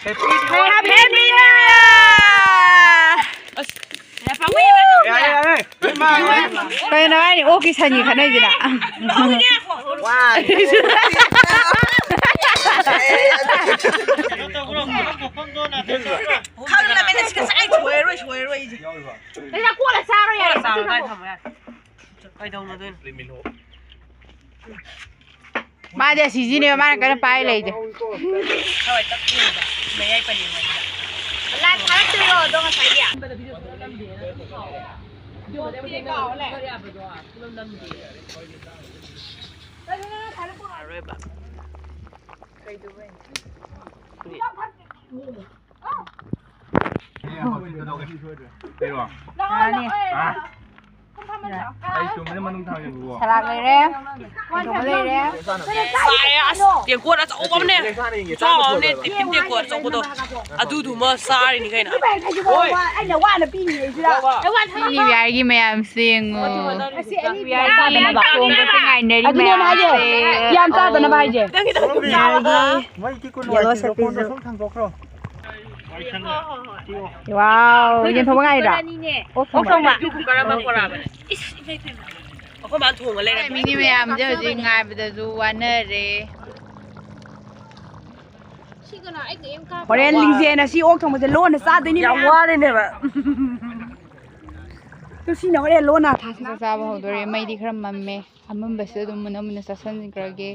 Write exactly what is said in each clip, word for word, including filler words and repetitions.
Happy New Year! ꯀꯩꯅꯣ ꯍꯥꯏꯅꯤ? ꯑꯣꯛꯀꯤ ꯁꯟꯒꯤ ꯈꯠꯅꯩꯁꯤꯅ꯫ ꯈꯪꯗꯕꯅꯤꯅ ꯁꯤ ꯉꯁꯥꯏ ꯁꯣꯏꯔꯔꯣꯏ, ꯁꯣꯏꯔꯔꯣꯏ ꯑꯩꯁꯦ꯫ ꯀꯣꯠꯂ ꯆꯥꯔꯣ ꯌꯥꯔꯦ꯫ ꯀꯣꯠꯂ ꯆꯥꯔꯣ, ꯑꯗꯥꯏ ꯊꯝꯃꯣ ꯌꯥꯔꯦ꯫ ꯀꯩꯗꯧꯅꯗꯣꯏꯅꯣ? ꯃꯥꯗꯤ ꯑꯁꯤꯁꯤꯅꯦꯕ ꯃꯥꯅ ꯀꯟꯅ ꯄꯥꯏ ꯂꯩꯁꯦ꯫ ꯊꯋꯥꯏ ꯇꯞꯄꯤꯕ, ꯃꯌꯥꯏ ꯄꯔꯦꯡ ꯑꯣꯏꯕ꯫ ꯂꯥꯏꯚ ꯊꯥꯔꯛꯇꯣꯏꯔꯣ ꯑꯗꯣ ꯉꯁꯥꯏꯒꯤ? ꯑꯔꯣꯏꯕ꯫ ꯁꯂꯥꯗ ꯂꯩꯔꯦ꯫ ꯆꯥꯔꯦ꯫ ꯑꯁ, ꯇꯦꯡꯀꯣꯠ ꯑꯆꯧꯕ ꯑꯃꯅꯦ꯫ ꯆꯥꯎꯕ ꯑꯃꯅꯦ, ꯇꯤꯐꯤꯟ ꯇꯦꯡꯀꯣꯠ ꯑꯆꯧꯕꯗꯣ꯫ ꯑꯗꯨꯗꯨꯃ ꯆꯥꯔꯤꯅꯤ ꯀꯩꯅꯣ꯫ ꯑꯩꯅ ꯋꯥꯅ ꯄꯤꯔꯤꯉꯩꯁꯤꯗ꯫ ꯅꯤꯕꯤꯌꯥꯔꯒꯤ ꯃꯌꯥꯝꯁꯦ ꯌꯦꯡꯉꯣ꯫ ꯊꯣꯡꯕꯁꯦ ꯉꯥꯏꯅꯔꯤ ꯑꯗꯨꯅꯦ ꯍꯥꯏꯁꯦ꯫ ꯃꯌꯥꯝꯁꯦ꯫ ꯌꯥꯝ ꯆꯥꯗꯅꯕ ꯍꯥꯏꯁꯦ꯫ ꯃꯣꯏꯒꯤ ꯀꯨꯟ ꯌꯦꯜꯂꯣ ꯋꯥꯏꯠꯀꯤꯗꯣ ꯁꯦꯠꯄꯤꯁꯨ꯫ ꯀꯣꯟꯗ ꯁꯨꯝ ꯊꯥꯡꯗꯣꯛꯈ꯭ꯔꯣ꯫ ꯋꯥꯎ, ꯌꯦꯟ ꯊꯣꯡꯕ ꯉꯥꯏꯔꯣ? ꯑꯣꯛ ꯊꯣꯡꯕ꯫ ꯀꯨꯀꯔ ꯑꯃ ꯄꯣꯔꯛꯑꯕꯅꯦ꯫ ꯏꯁ, ꯏꯃꯥꯏ ꯄꯦꯝꯃ꯫ ꯑꯩꯈꯣꯏ ꯃꯥꯅ ꯊꯣꯡꯉ ꯂꯩꯔꯝꯃꯦ꯫ ꯃꯤꯅꯤ ꯃꯌꯥꯝꯁꯦ ꯍꯧꯖꯤꯛ ꯉꯥꯏꯕꯗꯁꯨ ꯋꯥꯅꯔꯦ꯫ ꯍꯣꯔꯦꯟ ꯂꯤꯡꯖꯦꯜ ꯑꯁꯤ ꯑꯣꯛ ꯊꯣꯡꯕꯁꯦ ꯂꯣꯟꯅ ꯆꯥꯗꯣꯏꯅꯤ ꯌꯥꯝ ꯃꯌꯥꯝ꯫ ꯋꯥꯔꯦꯅꯦꯕ꯫ ꯇꯨ ꯁꯤꯅ ꯍꯣꯔꯦꯟ ꯂꯣꯟꯅ ꯊꯥꯁꯤ꯫ ꯆꯥꯛ ꯆꯥꯕ ꯍꯧꯗꯣꯔꯦ꯫ ꯃꯩꯗꯤ ꯈꯔ ꯃꯝꯃꯦ꯫ ꯑꯃꯝꯕꯁꯤꯗ ꯑꯗꯨꯝ ꯃꯨꯟꯅ ꯃꯨꯟꯅ ꯆꯥꯁꯤꯟꯈ꯭ꯔꯒꯦ꯫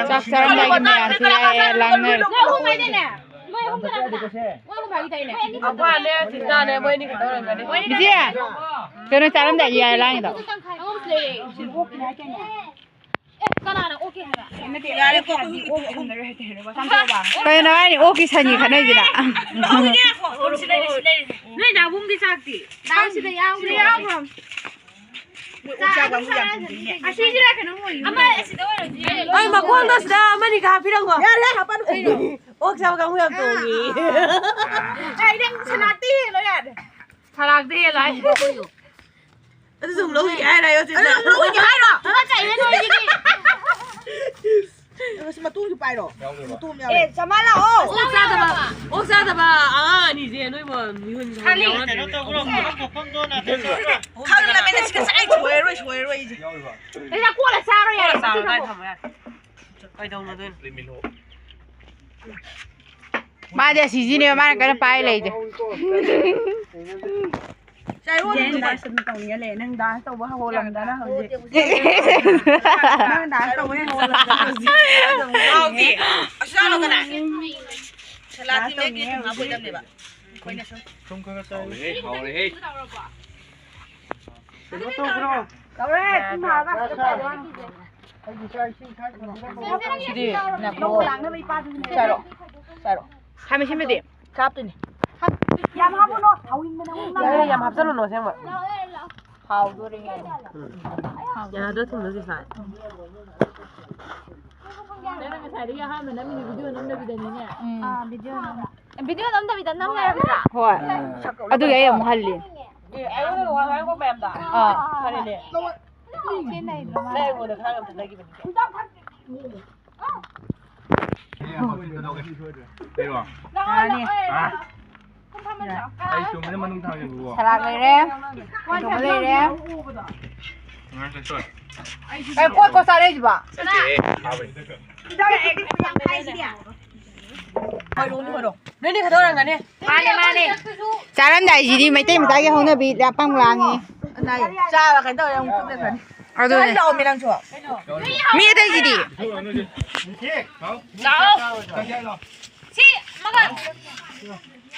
ꯆꯥꯛ ꯆꯥꯔꯝꯗꯥꯏꯒꯤ ꯃꯌꯥꯝꯁꯦ ꯌꯥꯏ ꯌꯥꯏ ꯂꯥꯡꯅꯔꯦ꯫ ꯅꯣꯏ ꯑꯍꯨꯝ ꯍꯥꯏꯗꯥꯏꯅꯦ? ꯃꯣꯏ ꯑꯍꯨꯝ ꯍꯥꯏꯗꯥꯏꯅꯦ? ꯑꯄꯥꯅꯦ, ꯁꯤꯇꯥꯅꯦ, ꯃꯣꯏ ꯑꯅꯤ ꯈꯛꯇ ꯑꯣꯏꯔꯝꯒꯅꯤ꯫ ꯏꯆꯦ, ꯀꯩꯅꯣ ꯆꯥꯔꯝꯗꯥꯏꯒꯤ ꯌꯥꯏ ꯂꯥꯡꯉꯤꯗꯣ? ꯑꯉꯧꯕꯁꯨ ꯂꯩꯔꯦ꯫ ꯑꯦ, ꯀꯅꯥꯅ ꯑꯣꯛꯀꯦ ꯍꯥꯏꯕ? ꯌꯥꯔꯦ, ꯀꯣꯛ ꯑꯣꯛ ꯊꯝꯅꯔꯣꯏ ꯍꯥꯏꯇꯥꯔꯦ꯫ ꯀꯩꯅꯣ ꯍꯥꯏꯅꯤ? ꯑꯣꯛꯀꯤ ꯁꯟꯒꯤ ꯈꯠꯅꯩꯁꯤꯅ꯫ ꯅꯣꯏ ꯅꯥꯕꯨꯡꯒꯤ ꯆꯥꯛꯇꯤ? ꯆꯥꯛ ꯁꯤꯗ ꯌꯥꯎꯈ꯭ꯔꯦ꯫ ꯁꯤꯗ ꯌꯥꯎꯈ꯭ꯔꯣ꯫ ꯃꯣꯏ ꯑꯣꯛ ꯆꯥꯕ ꯀꯥꯡꯕꯨ ꯌꯥꯝ ꯇꯣꯡꯗꯣꯏꯅꯦ꯫ ꯑꯁꯤꯁꯤꯔ ꯀꯩꯅꯣꯝ ꯑꯣꯏꯌꯨ꯫ ꯑꯃ ꯑꯁꯤꯗ ꯑꯣꯏꯔꯁꯨ ꯌꯥꯏ꯫ ꯑꯩ ꯃꯈꯣꯡꯗꯣ ꯁꯤꯗ ꯑꯃꯅꯤꯒ ꯍꯥꯞꯄꯤꯔꯝꯃꯣ꯫ ꯌꯥꯔꯦ, ꯍꯥꯞꯄꯅꯨ ꯀꯩꯅꯣ꯫ ꯑꯣꯛ ꯆꯥꯕ ꯀꯥꯡꯕꯨ ꯌꯥꯝ ꯇꯣꯡꯉꯤ꯫ ꯑꯩ ꯅꯪ ꯁꯅꯥꯛꯇꯤ ꯍꯦꯜꯂꯣ ꯌꯥꯔꯦ꯫ ꯁꯅꯥꯛꯇꯤ ꯍꯦꯜꯂꯣ ꯍꯥꯏꯁꯤꯕꯣ ꯑꯩꯈꯣꯏꯁꯨ꯫ ꯑꯗꯨꯁꯨ ꯑꯃꯨꯛ ꯂꯧꯈꯤꯒꯦ ꯍꯥꯏꯔꯣ, ꯆꯦꯆꯦ? ꯑꯗꯨ ꯂꯧꯈꯤꯒꯦ ꯍꯥꯏꯔꯣ? ꯇꯨꯀꯠꯆꯩꯍꯦ ꯅꯣꯏꯁꯤꯗꯤ꯫ ꯑꯁ, ꯃꯇꯨꯡꯁꯨ ꯄꯥꯏꯔꯣ꯫ ꯃꯇꯨꯡ ꯑꯃ ꯌꯥꯎꯔꯦ꯫ ꯑꯦ, ꯆꯃꯥ ꯂꯥꯛꯑꯣ꯫ ꯑꯣꯛ ꯆꯥꯗꯕ, ꯑꯣꯛ ꯆꯥꯗꯕ ꯑꯉꯥꯡ ꯑꯅꯤꯁꯦ ꯅꯣꯏꯕꯨ ꯃꯤꯍꯨꯟ ꯈꯪꯉꯤ꯫ ꯌꯥꯎꯔꯝꯃꯦ꯫ ꯀꯩꯅꯣ ꯇꯧꯕ꯭ꯔꯣ? ꯃꯐꯝ ꯊꯣꯛꯐꯝꯗꯣ ꯅꯥꯇꯩ ꯆꯥꯕ꯭ꯔꯥ? ꯈꯪꯗꯕꯅꯤꯅ ꯁꯤ ꯉꯁꯥꯏ ꯁꯣꯏꯔꯔꯣꯏ, ꯁꯣꯏꯔꯔꯣꯏ ꯑꯩꯁꯦ꯫ ꯌꯥꯎꯔꯤꯕ? ꯄꯩꯁꯥ ꯀꯣꯟꯅ ꯆꯥꯔꯣ ꯌꯥꯔꯦ꯫ ꯀꯣꯟꯅ ꯆꯥꯔꯣ, ꯀꯥꯏ ꯊꯝꯃꯣ ꯌꯥꯔꯦ꯫ ꯀꯩꯗꯧꯅꯗꯣꯏꯅꯣ? ꯂꯤꯃꯤꯠ ꯂꯣ꯫ ꯃꯥꯗꯤ ꯑꯁꯤꯁꯤꯅꯦꯕ ꯃꯥꯅ ꯀꯟꯅ ꯄꯥꯏ ꯂꯩꯁꯦ꯫ ꯆꯥꯏꯔꯣ, ꯖꯦꯟ ꯑꯗꯨꯝ ꯗꯥꯟꯁ ꯑꯗꯨꯝ ꯇꯧꯅꯤꯡꯉ ꯂꯩ꯫ ꯅꯪ ꯗꯥꯟꯁ ꯇꯧꯕ ꯍꯧꯔꯝꯗꯅ ꯍꯧꯖꯤꯛ꯫ ꯅꯪ ꯗꯥꯟꯁ ꯇꯧꯕ ꯍꯧꯔꯝꯗꯅ ꯍꯧꯖꯤꯛ꯫ ꯉꯥꯎꯗꯦ꯫ ꯑꯁꯨ ꯌꯥꯝꯅ ꯀꯅꯥ? ꯁꯂꯥꯠꯇꯤ ꯃꯌꯦꯛ ꯌꯦꯡꯉꯨ ꯉꯥꯛꯄꯣꯏꯗꯕꯅꯦꯕ꯫ ꯑꯩꯈꯣꯏꯅ ꯁꯨꯝ ꯁꯨꯝ ꯈꯔ ꯈꯔ ꯆꯥꯏ꯫ ꯍꯥꯎꯔꯦꯍꯦ, ꯍꯥꯎꯔꯦꯍꯦ꯫ ꯀꯩꯅꯣ ꯇꯧꯕ꯭ꯔꯣ? ꯇꯧꯔꯦ, ꯄꯨꯡ ꯐꯥꯔꯒ꯫ ꯑꯩꯒꯤ ꯆꯥꯛ ꯏꯁꯤꯡ ꯈꯔ ꯊꯝꯕꯤꯔꯝꯃꯣ꯫ ꯁꯤꯗꯤ ꯅꯥꯀꯣ꯫ ꯂꯧ ꯂꯥꯛꯅꯕ ꯏꯄꯥꯗꯨꯅꯦ꯫ ꯆꯥꯔꯣ, ꯆꯥꯔꯣ꯫ ꯈꯥꯃꯦꯟ ꯑꯁꯤꯟꯕꯗꯤ? ꯀꯥꯞꯇꯣꯏꯅꯦ꯫ ꯌꯥꯝ ꯍꯥꯞꯄꯨꯅꯣ, ꯍꯥꯎꯏꯟꯗꯅ ꯑꯃꯨꯛ ꯌꯥꯔꯦ, ꯌꯥꯝ ꯍꯥꯞꯆꯜꯂꯨꯅꯣ, ꯑꯁꯦꯡꯕ꯫ ꯍꯥꯎꯗꯣꯔꯦ꯫ ꯌꯥꯗ꯭ꯔꯥ ꯊꯨꯝꯗꯣ ꯁꯤ ꯁꯥꯏ꯫ ꯅꯪꯅ ꯉꯁꯥꯏꯗꯒꯤ ꯑꯍꯥꯟꯕ ꯅꯝꯃꯤꯗꯣ ꯚꯤꯗꯤꯑꯣ ꯅꯝꯗꯕꯤꯗꯅꯤꯅꯦ꯫ ꯎꯝ꯫ ꯑꯥ, ꯚꯤꯗꯤꯑꯣ ꯅꯝ-, ꯚꯤꯗꯤꯑꯣ ꯅꯝꯗꯕꯤꯗ ꯅꯝ ꯂꯩꯔꯝꯃꯤꯔꯣ? ꯍꯣꯏ꯫ ꯑꯗꯨꯒꯤ ꯑꯩ ꯑꯃꯨꯛ ꯍꯜꯂꯤ꯫ ꯑꯦ, ꯑꯩꯉꯣꯟꯗ ꯋꯥ ꯉꯥꯡꯕ ꯃꯌꯥꯝꯗꯣ? ꯑꯥ꯫ ꯐꯔꯦꯅꯦ꯫ ꯁꯤ ꯅꯩꯗ꯭ꯔꯣ ꯃꯥ? ꯅꯪ ꯑꯩꯉꯣꯟꯗ ꯈꯔ ꯌꯥꯝ ꯇꯠꯅꯈꯤꯕꯅꯤ꯫ ꯀꯩꯅꯣ? ꯃꯥꯅꯦ꯫ ꯑꯥ꯫ ꯑꯩ ꯆꯨꯝꯕꯅ ꯃꯅꯨꯡ ꯊꯥꯡꯖꯤꯜꯂꯨꯀꯣ꯫ ꯁꯂꯥꯗ ꯂꯩꯔꯦ, ꯊꯣꯡꯕ ꯂꯩꯔꯦ꯫ ꯉꯥꯏ ꯀꯩꯁꯨ꯫ ꯑꯦ, ꯀꯣꯠ ꯀꯣꯠ ꯆꯥꯔꯛꯏꯁꯤꯕꯣ? ꯅꯠꯇꯦꯍꯦ, ꯐꯥꯕꯩ꯫ ꯍꯣꯏꯔꯣꯡꯗꯤ ꯍꯣꯏꯔꯣꯡ꯫ ꯅꯣꯏꯅꯤ ꯈꯛꯇ ꯑꯣꯏꯔꯝꯒꯅꯤ꯫ ꯃꯥꯅꯦ, ꯃꯥꯅꯦ꯫ ꯆꯥꯔꯝꯗꯥꯏꯁꯤꯗꯤ ꯃꯩꯇꯩ ꯃꯆꯥꯒꯤ ꯍꯧꯅꯕꯤ ꯂꯥꯄꯝ ꯂꯥꯡꯉꯤ꯫ ꯆꯥꯕ ꯀꯩꯅꯣ ꯇꯧꯔꯦ, ꯑꯃꯨꯛ ꯆꯨꯞꯂꯦ ꯈꯔꯅꯤ꯫ ꯑꯗꯨꯅꯦ꯫ ꯂꯥꯛꯑꯣ, ꯃꯤ ꯅꯪꯁꯨ꯫ ꯃꯤ ꯑꯇꯩꯁꯤꯗꯤ? ꯂꯥꯛꯑꯣ꯫ ꯁꯤ, ꯑꯃꯒ꯫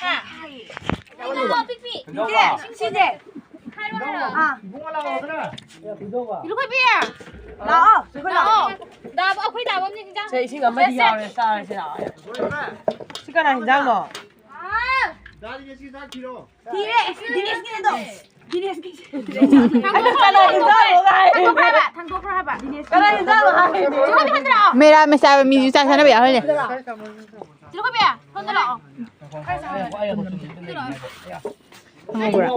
ꯍꯥ? ꯁꯤꯗꯣ, ꯄꯤꯛꯄꯤ꯫ ꯁꯤꯁꯦ, ꯁꯤꯁꯦ꯫ ꯈꯥꯏꯔꯣ ꯍꯥꯏꯔꯣ꯫ ꯑꯥ꯫ ꯏꯕꯨꯡꯉꯣ ꯂꯥꯛꯑꯣꯗꯅ꯫ ꯏꯂꯨꯈꯣꯏꯕꯤ꯫ ꯂꯥꯛꯑꯣ, ꯏꯂꯨꯈꯣꯏ ꯂꯥꯛꯑꯣ꯫ ꯂꯥꯛꯑꯣ꯫ ꯗꯥꯕ, ꯑꯩꯈꯣꯏ ꯗꯥꯕ ꯑꯃꯅꯦ ꯍꯤꯟꯖꯥꯡ꯫ ꯁꯦ, ꯏꯁꯤꯡ ꯑꯃꯗꯤ ꯌꯥꯎꯔꯦ, ꯆꯥꯔꯁꯤ ꯂꯥꯛꯑꯣ꯫ ꯁꯤ ꯀꯅꯥ ꯍꯤꯟꯖꯥꯡꯅꯣ? ꯗꯥꯗꯤ ꯉꯁꯤ ꯆꯥꯛ ꯊꯤꯔꯣ꯫ ꯊꯤꯔꯦ, ꯗꯤꯅꯦꯁꯀꯤꯅꯦꯗꯣ꯫ ꯗꯤꯅꯦꯁꯀꯤ꯫ ꯊꯥꯡꯗꯣꯛꯈ꯭ꯔꯣ ꯍꯥꯏꯕ, ꯊꯥꯡꯗꯣꯛꯈ꯭ꯔꯣ ꯍꯥꯏꯕ꯫ ꯀꯅꯥ ꯍꯤꯟꯖꯥꯡꯅꯣ ꯍꯥꯏꯁꯦ? ꯆꯤꯡꯈꯠꯄꯤ ꯍꯟꯗꯔꯛꯑꯣ꯫ ꯃꯦꯔꯥ ꯃꯦꯁ ꯆꯥꯕ ꯃꯤꯁꯨ ꯆꯥꯛ ꯆꯥꯅꯕ ꯌꯥꯎꯍꯜꯂꯦ꯫ ꯆꯤꯡꯈꯠꯄꯤ, ꯍꯟꯗꯔꯛꯑꯣ꯫ ꯈꯪꯍꯧꯕ꯭ꯔꯥ?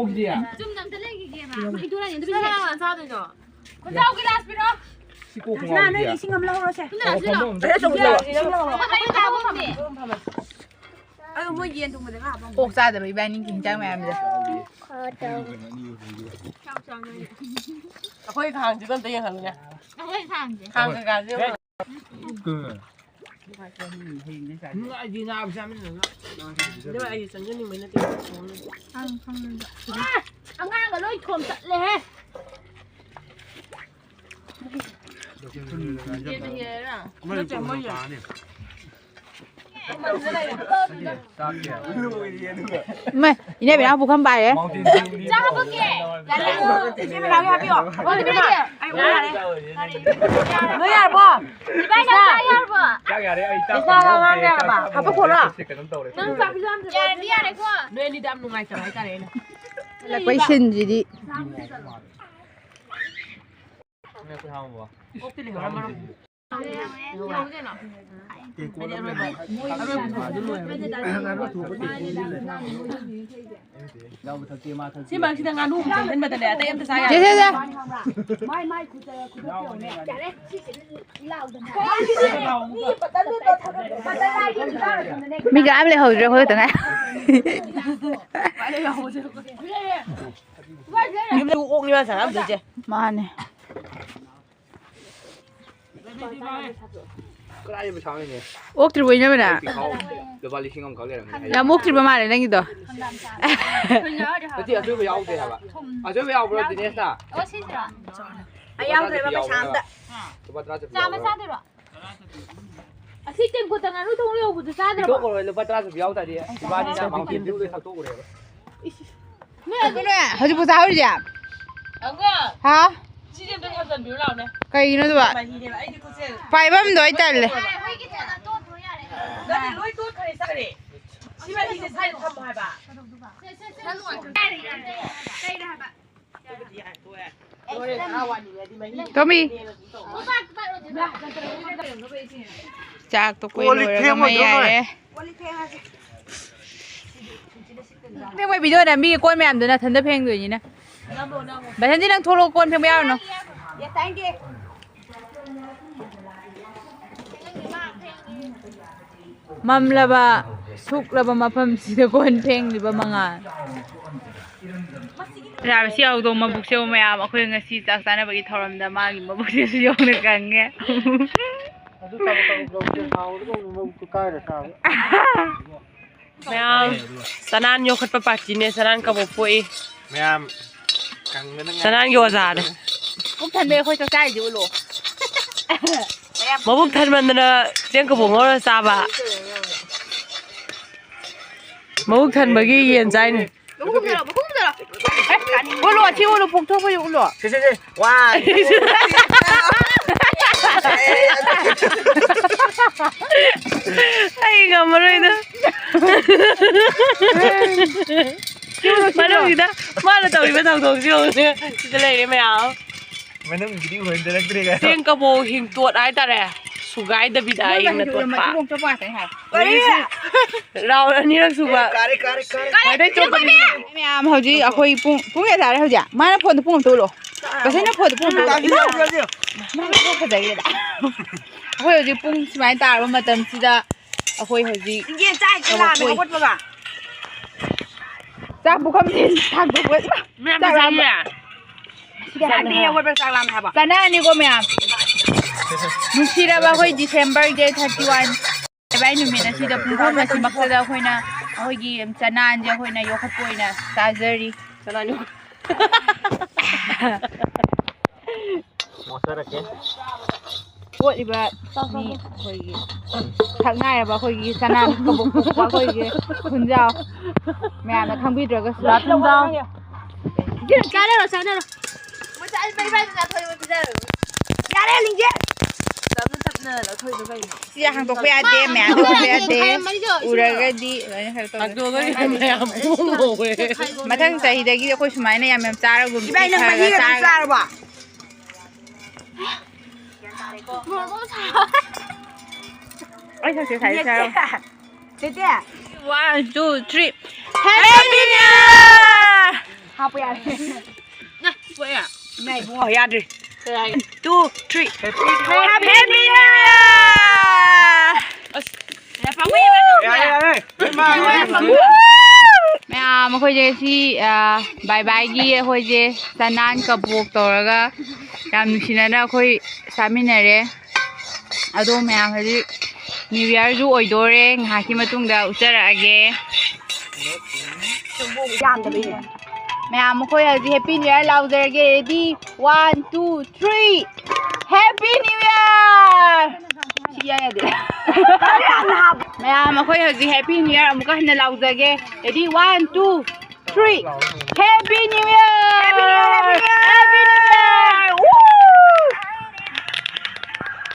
ꯆꯨꯝꯅ ꯑꯝꯇ ꯂꯩꯈꯤꯒꯦꯕ꯫ ꯍꯩꯗꯣꯔꯛꯑꯅꯤ, ꯑꯗꯨ ꯄꯤꯖꯔꯛꯑꯣ꯫ ꯆꯥꯗꯣꯏꯅꯣ? ꯈꯨꯟꯖꯥꯎ ꯒꯤꯂꯥꯁ ꯄꯤꯔꯛꯑꯣ꯫ ꯁꯤ ꯀꯣꯛ ꯅꯣꯏ ꯏꯁꯤꯡ ꯑꯃ ꯂꯧꯔꯣꯁꯦ꯫ ꯑꯗꯣ ꯃꯣꯏ ꯌꯦꯟ ꯊꯣꯡꯕꯗ ꯉꯥ ꯍꯥꯞꯄꯝꯃꯣ꯫ ꯑꯣꯛ ꯆꯥꯗꯕ ꯏꯕꯥꯅꯤꯒꯤ ꯍꯤꯟꯖꯥꯡ ꯃꯌꯥꯝꯁꯦ꯫ ꯑꯩꯈꯣꯏ ꯈꯥꯡꯁꯤꯒ ꯑꯝꯇ ꯌꯦꯡꯍꯜꯂꯨꯅꯦ꯫ ꯑꯩꯈꯣꯏ ꯈꯥꯡꯁꯦ꯫ ꯈꯥꯡ ꯀꯩꯀꯥꯁꯦ ꯌꯦꯡꯉꯣ꯫ ꯑꯗꯨꯒ ꯑꯩꯗꯤ ꯆꯪꯖꯅꯤꯡꯕꯩ ꯅꯠꯇꯦ꯫ ꯑꯉꯥꯡꯒ ꯂꯣꯏ ꯊꯣꯝ ꯆꯠꯂꯦꯍꯦ꯫ ꯏꯃꯥ, ꯏꯅꯦ ꯕꯦꯅꯥꯎ ꯄꯨꯈꯝ ꯄꯥꯏꯔꯦ꯫ ꯆꯥ ꯍꯥꯞꯄꯛꯀꯦ꯫ ꯌꯥꯔꯦ꯫ ꯏꯆꯦ ꯕꯦꯅꯥꯎꯒꯤ ꯍꯥꯞꯄꯤꯌꯣ꯫ ꯑꯣ, ꯏꯕꯦꯝꯃ꯫ ꯑꯩ ꯎ ꯌꯥꯔꯦ꯫ ꯂꯣꯏ ꯌꯥꯔꯕꯣ? ꯏꯕꯥꯏ, ꯅꯪ ꯆꯥ ꯌꯥꯔꯕꯣ? ꯆꯥꯛ ꯌꯥꯔꯦ, ꯑꯩ ꯆꯥꯛ ꯀ꯭ꯔꯤꯁꯅꯥ ꯋꯥ ꯉꯥꯡꯕ ꯌꯥꯔꯕ? ꯍꯥꯞꯄꯛꯈꯣꯔꯣ? ꯀꯩꯅꯣꯝ ꯇꯧꯔꯦ꯫ ꯅꯪ ꯆꯥꯛ ꯄꯤꯖꯕ ꯌꯥꯔꯗꯤ ꯌꯥꯔꯦꯀꯣ꯫ ꯅꯣꯏ ꯑꯅꯤꯗ ꯌꯥꯝ ꯅꯨꯡꯉꯥꯏꯇꯕ ꯍꯥꯏꯇꯥꯔꯦ ꯑꯩꯅ꯫ ꯍꯜꯂꯛꯄꯩ ꯁꯤꯟꯁꯤꯗꯤ꯫ ꯑꯣꯛꯇꯤ ꯂꯩꯍꯧꯔꯝꯃꯔꯣꯏ꯫ ꯁꯤ ꯃꯔꯛꯁꯤꯗ ꯉꯥꯅꯨ ꯑꯃꯨꯛ ꯆꯪꯁꯤꯟꯕꯗꯅꯦ ꯑꯇꯩ ꯑꯝꯇ ꯆꯥ ꯌꯥꯔꯦ꯫ ꯁꯦ, ꯁꯦ, ꯁꯦ꯫ ꯃꯤ ꯀꯅꯥꯝ ꯂꯩꯍꯧꯗ꯭ꯔꯦ, ꯑꯩꯈꯣꯏ ꯈꯛꯇ ꯉꯥꯏ꯫ ꯌꯨꯝꯗ ꯑꯣꯛꯅꯤ ꯃꯥ ꯆꯥꯔꯝꯗꯣꯏꯁꯦ꯫ ꯃꯥꯅꯦ꯫ ꯀꯗꯥꯏꯗ ꯄꯩꯁꯥ ꯂꯩꯅꯦ? ꯑꯣꯛꯇ꯭ꯔꯤꯕꯣ, ꯏꯅꯝꯃꯅ? ꯄꯤꯈꯥꯎ ꯂꯨꯄꯥ ꯂꯤꯁꯤꯡ ꯑꯃꯈꯛ ꯂꯩꯔꯝꯃꯦ꯫ ꯌꯥꯝ ꯑꯣꯛꯇ꯭ꯔꯤꯕ ꯃꯥꯜꯂꯦ ꯅꯪꯒꯤꯗꯣ꯫ ꯅꯠꯇꯦ, ꯑꯆꯣꯏꯕ ꯌꯥꯎꯗꯦ ꯍꯥꯏꯕ꯫ ꯑꯆꯣꯏꯕ ꯌꯥꯎꯕ꯭ꯔꯣ, ꯗꯤꯅꯦꯁꯇ? ꯑꯣ, ꯁꯤꯁꯤꯔꯣ? ꯑꯩ ꯌꯥꯎꯗ꯭ꯔꯦꯕ ꯄꯩꯁꯥ ꯑꯝꯇ꯫ ꯂꯨꯄꯥ ꯇꯔꯥ ꯆꯠꯄꯤ ꯆꯥꯝꯃ ꯌꯥꯎꯕ꯭ꯔꯕ? ꯆꯥꯗꯣꯏꯔꯣ? ꯑꯁꯤ ꯇꯦꯡꯀꯣꯠꯇ ꯉꯥꯅꯨ ꯊꯣꯡ ꯂꯩꯍꯧꯕꯗꯨ ꯆꯥꯗ꯭ꯔꯕꯣ? ꯄꯤꯊꯣꯛꯈ꯭ꯔꯣꯏ, ꯂꯨꯄꯥ ꯇꯔꯥ ꯆꯠꯄꯤ ꯌꯥꯎ ꯇꯥꯔꯗꯤ ꯏꯕꯥꯅꯤꯅ Mountain Dew ꯂꯣꯏ ꯊꯛꯇꯣꯛꯎꯔꯦꯕ꯫ ꯏꯁ꯫ ꯅꯣꯏ ꯑꯗꯨꯅꯦ ꯍꯧꯖꯤꯛꯄꯨ ꯆꯥꯍꯧꯔꯤꯁꯦ? ꯑꯪꯀꯜ! ꯍꯥ? ꯁꯤꯁꯦ ꯑꯝꯇ ꯊꯥꯖꯟꯕꯤꯌꯨ ꯂꯥꯎꯅꯦ꯫ ꯀꯩꯒꯤꯅꯣ ꯑꯗꯨꯕꯣ? ꯃꯍꯤꯅꯦꯕ꯫ ꯑꯩꯗꯤ ꯈꯨꯠꯁꯦ ꯄꯥꯏꯐꯝꯗꯣ ꯑꯩ ꯇꯜꯂꯦ꯫ ꯅꯠꯇꯦ, ꯂꯣꯏ ꯇꯣꯠꯈ꯭ꯔꯦ, ꯆꯠꯈ꯭ꯔꯦ꯫ ꯁꯤ ꯃꯍꯤꯁꯦ ꯁ꯭ꯋꯥꯏꯗ ꯊꯝꯃꯣ ꯍꯥꯏꯕ꯫ ꯇꯣꯝꯕꯤ꯫ ꯆꯥꯛꯇꯣ ꯀꯣꯏ ꯀꯣꯜ ꯂꯤꯛ ꯂꯣꯏꯔꯒ ꯐꯦꯡꯉꯣꯏꯗ꯭ꯔꯣ ꯅꯣꯏ? ꯃꯌꯥꯏꯔꯦ꯫ ꯐꯦꯡꯕꯩ video ꯅꯝꯕꯤꯒꯦ, ꯀꯣꯟ ꯃꯌꯥꯝꯗꯣ ꯅꯊꯟꯗ ꯐꯦꯡꯗꯣꯏꯅꯤꯅ꯫ ꯕꯁꯟꯇꯤ, ꯅꯪ ꯊꯣꯛꯂꯛꯑꯣ, ꯀꯣꯟ ꯐꯦꯡꯕ ꯌꯥꯎꯔꯨꯅꯨ꯫ ꯑꯦ, ꯇꯥꯏꯟꯗꯦ꯫ ꯃꯝꯂꯕ, ꯁꯨꯛꯂꯕ ꯃꯐꯝꯁꯤꯗ ꯀꯣꯟ ꯐꯦꯡꯂꯤꯕ ꯃꯉꯥꯜ꯫ ꯌꯥꯔꯦ, ꯁꯤ ꯍꯧꯗꯣꯡ ꯃꯕꯨꯛꯁꯦ ꯃꯌꯥꯝ, ꯑꯩꯈꯣꯏ ꯉꯁꯤ ꯆꯥꯛ ꯆꯥꯅꯕꯒꯤ ꯊꯧꯔꯝꯗ ꯃꯥꯒꯤ ꯃꯕꯨꯛꯁꯤꯁꯨ ꯌꯧꯅ ꯀꯪꯉꯦ꯫ ꯑꯗꯨ ꯀꯥꯕꯛ ꯀꯥꯕꯛ ꯂꯧꯗꯦ, ꯊꯥꯎꯗ ꯂꯧꯅ ꯃꯕꯨꯛꯇꯨ ꯀꯥꯏꯔ ꯆꯥꯕ꯫ ꯃꯌꯥꯝ, ꯆꯅꯥꯟ ꯌꯣꯛꯈꯠꯄ ꯄꯥꯔꯇꯤꯅꯦ, ꯆꯅꯥꯟ ꯀꯕꯣꯛ ꯄꯣꯛꯏ꯫ ꯃꯌꯥꯝ, ꯀꯪꯕꯅ ꯉꯥꯏ-, ꯆꯅꯥꯟꯒꯤ ꯑꯣꯖꯥꯅꯦ꯫ ꯄꯨꯛ ꯊꯟꯕꯩ ꯑꯩꯈꯣꯏ ꯆꯥꯛ ꯆꯥꯏꯁꯦ ꯎꯠꯂꯣ꯫ ꯃꯕꯨꯛ ꯊꯟꯃꯟꯗꯅ ꯆꯦꯡ ꯀꯕꯣꯛ ꯉꯧꯔ ꯆꯥꯕ꯫ ꯃꯕꯨꯛ ꯊꯟꯕꯒꯤ ꯌꯦꯟ ꯆꯥꯏꯅꯤ꯫ ꯃꯈꯨꯝ ꯈꯨꯝꯖꯔꯣ, ꯃꯈꯨꯝ ꯈꯨꯝꯖꯔꯣ꯫ ꯑꯦ, ꯎꯠꯂꯣ, ꯑꯁꯤ ꯎꯠꯂꯣ, ꯄꯣꯛꯊꯣꯛꯄꯁꯦ ꯎꯠꯂꯣ꯫ ꯁꯦ, ꯁꯦ, ꯁꯦ, ꯋꯥ꯫ ꯑꯩ ꯉꯝꯃꯔꯣꯏꯗ꯫ ꯃꯅꯨꯡꯁꯤꯗ ꯃꯥꯅ ꯇꯧꯔꯤꯕ ꯊꯧꯗꯣꯛꯁꯤ ꯌꯦꯡꯉꯨꯅꯦ꯫ ꯁꯤꯗ ꯂꯩꯔꯦ ꯃꯌꯥꯝ꯫ ꯃꯅꯨꯡꯒꯤꯗꯤ ꯎꯍꯟꯖꯔꯛꯇ꯭ꯔꯦ ꯀꯥꯏ꯫ ꯆꯦꯡ ꯀꯕꯣꯛ ꯍꯤꯡꯇꯣꯠ ꯍꯥꯏꯇꯥꯔꯦ꯫ ꯁꯨꯒꯥꯏꯗꯕꯤꯗ ꯃꯣꯏ ꯑꯩꯅ ꯃꯅꯤꯄꯨꯔꯗ ꯇꯣꯠꯄ꯫ ꯃꯆꯨ ꯍꯣꯡꯆꯠꯄ ꯉꯥꯛꯇꯅꯤ ꯍꯥꯏ꯫ ꯀꯔꯤ? ꯔꯥꯎꯟ ꯑꯅꯤꯔꯛ ꯁꯨꯕ꯫ ꯀꯥꯔꯦ, ꯀꯥꯔꯦ, ꯀꯥꯔꯦ꯫ ꯃꯌꯥꯝ ꯍꯧꯖꯤꯛ ꯑꯩꯈꯣꯏ ꯄꯨꯡ, ꯄꯨꯡ ꯀꯌꯥ ꯇꯥꯔꯦ ꯍꯧꯖꯤꯛ? ꯃꯥꯅ ꯐꯣꯟꯗꯣ ꯄꯨꯡ ꯑꯝꯇ ꯎꯠꯂꯣ꯫ ꯕꯁꯟꯅ ꯐꯣꯟꯗꯣ ꯄꯨꯡ ꯑꯝꯇ ꯎꯠꯂꯣ꯫ ꯏꯃꯥ! ꯃꯥꯅ ꯐꯣꯟ ꯐꯖꯩꯌꯦꯗ꯫ ꯑꯩꯈꯣꯏ ꯍꯧꯖꯤꯛ ꯄꯨꯡ ꯁꯨꯃꯥꯏꯅ ꯇꯥꯔꯕ ꯃꯇꯝꯁꯤꯗ ꯑꯩꯈꯣꯏ ꯍꯧꯖꯤꯛ ꯏꯟꯗꯤꯌꯥ ꯆꯥꯛ ꯍꯦꯛꯇ ꯂꯥꯝꯃꯦ ꯀꯕꯣꯛ ꯍꯧꯒꯠꯄꯒ꯫ ꯆꯥꯛ ꯄꯨꯈꯝꯁꯦ ꯊꯥꯡꯗꯣꯛꯄ꯫ ꯏꯃꯥ! ꯃꯌꯥꯝ ꯆꯥꯛ ꯂꯥꯝꯕ꯫ ꯆꯥꯅꯤꯡꯉꯦ꯫ ꯁꯤꯗ ꯆꯥꯛ ꯍꯥꯟꯅ ꯂꯥꯝꯃꯦ ꯍꯥꯏꯕ꯫ ꯆꯥꯅꯅꯤꯀꯣ ꯃꯌꯥꯝ꯫ ꯅꯨꯡꯁꯤꯔꯕ ꯑꯩꯈꯣꯏ December day thirty one ꯏꯕꯥꯏ ꯅꯨꯃꯤꯠ ꯑꯁꯤꯗ ꯄꯨꯡ ꯑꯍꯨꯝ ꯑꯁꯤꯃꯛꯇꯗ ꯑꯩꯈꯣꯏꯅ ꯑꯩꯈꯣꯏꯒꯤ ꯆꯅꯥꯟꯁꯦ ꯑꯩꯈꯣꯏꯅ ꯌꯣꯛꯈꯠꯄ ꯑꯣꯏꯅ ꯆꯥꯖꯔꯤ꯫ ꯆꯅꯥꯟ ꯌꯣꯛ-, ꯃꯣꯠꯆꯔꯛꯀꯦ꯫ ꯀꯣꯠꯂꯤꯕ ꯃꯤ ꯑꯩꯈꯣꯏꯒꯤ ꯁꯛ ꯅꯥꯏꯔꯕ ꯑꯩꯈꯣꯏꯒꯤ ꯆꯅꯥꯟ ꯀꯕꯣꯛ ꯄꯣꯛꯄ ꯑꯩꯈꯣꯏꯒꯤ ꯈꯨꯟꯖꯥꯎ ꯃꯌꯥꯝꯅ ꯈꯪꯕꯤꯗ꯭ꯔꯒꯁꯨ꯫ ꯆꯥꯅꯔꯣ, ꯆꯥꯅꯔꯣ꯫ ꯌꯥꯔꯦ, ꯂꯤꯡꯖꯦꯜ! ꯇꯞꯅ ꯇꯞꯅ ꯂꯧꯊꯣꯛꯏꯗꯣ ꯀꯩꯅꯣ? ꯁꯤ ꯍꯥꯡꯗꯣꯛꯄ ꯌꯥꯗꯦ, ꯃꯌꯥꯝ ꯍꯥꯡꯗꯣꯛꯄ ꯌꯥꯗꯦ꯫ ꯎꯔꯒꯗꯤ ꯂꯣꯏꯅ ꯀꯩꯅꯣ ꯇꯧꯔꯦ꯫ ꯍꯥꯡꯗꯣꯛꯑꯒ ꯃꯌꯥꯝ ꯄꯨꯡ ꯍꯧꯋꯦ꯫ ꯃꯊꯪ ꯆꯍꯤꯗꯒꯤ ꯑꯩꯈꯣꯏ ꯁꯨꯃꯥꯏꯅ ꯌꯥꯝ ꯌꯥꯝ ꯆꯥꯔꯒꯨꯝꯁꯤ꯫ ꯏꯕꯥꯏ, ꯅꯪ ꯈꯔ ꯈꯔ ꯃꯍꯤꯒ ꯑꯗꯨꯝ ꯆꯥꯔꯒ꯫ ꯆꯥꯔꯕꯣ? ꯑꯩ ꯁꯛꯁꯦ ꯁꯥꯏ ꯆꯥꯔꯣ꯫ ꯇꯦꯇꯦ꯫ One, two, three. Happy New Year! ꯍꯥꯞꯄ ꯌꯥꯔꯦ꯫ ꯅ, ꯄꯣꯛꯑꯦ꯫ ꯏꯃꯥ ꯏꯕꯨꯡꯉꯣ ꯌꯥꯗ꯭ꯔꯦ꯫ Two, three. Happy New Year! ꯑꯁ, ꯁꯤ ꯕꯥꯏ ꯕꯥꯏꯒꯤ ꯑꯩꯈꯣꯏꯁꯦ ꯆꯅꯥꯟ ꯀꯕꯣꯛ ꯇꯧꯔꯒ ꯌꯥꯝ ꯅꯨꯡꯁꯤꯅꯅ ꯑꯩꯈꯣꯏ ꯆꯥꯃꯤꯟꯅꯔꯦ꯫ ꯑꯗꯣ ꯃꯌꯥꯝ ꯍꯧꯖꯤꯛ ꯅ꯭ꯌꯨ ꯌꯥꯔꯁꯨ ꯑꯣꯏꯗꯣꯔꯦ, ꯉꯥꯏꯍꯥꯛꯀꯤ ꯃꯇꯨꯡꯗ ꯎꯠꯆꯔꯛꯑꯒꯦ꯫ ꯃꯌꯥꯝ ꯑꯩꯈꯣꯏ ꯍꯧꯖꯤꯛ ꯍꯦꯄꯤ ꯅ꯭ꯌꯨ ꯌꯥꯔ ꯂꯥꯎꯖꯔꯒꯦ꯫ Ready, one, two, three. Happy New Year! ꯁꯤ ꯏꯌꯥ ꯌꯥꯗꯦ꯫ ꯃꯌꯥꯝ ꯑꯩꯈꯣꯏ ꯍꯧꯖꯤꯛ ꯍꯦꯄꯤ ꯅ꯭ꯌꯨ ꯌꯥꯔ ꯑꯃꯨꯛꯀ ꯍꯟꯅ ꯂꯥꯎꯖꯒꯦ꯫ Ready, one, two, three. Happy New Year!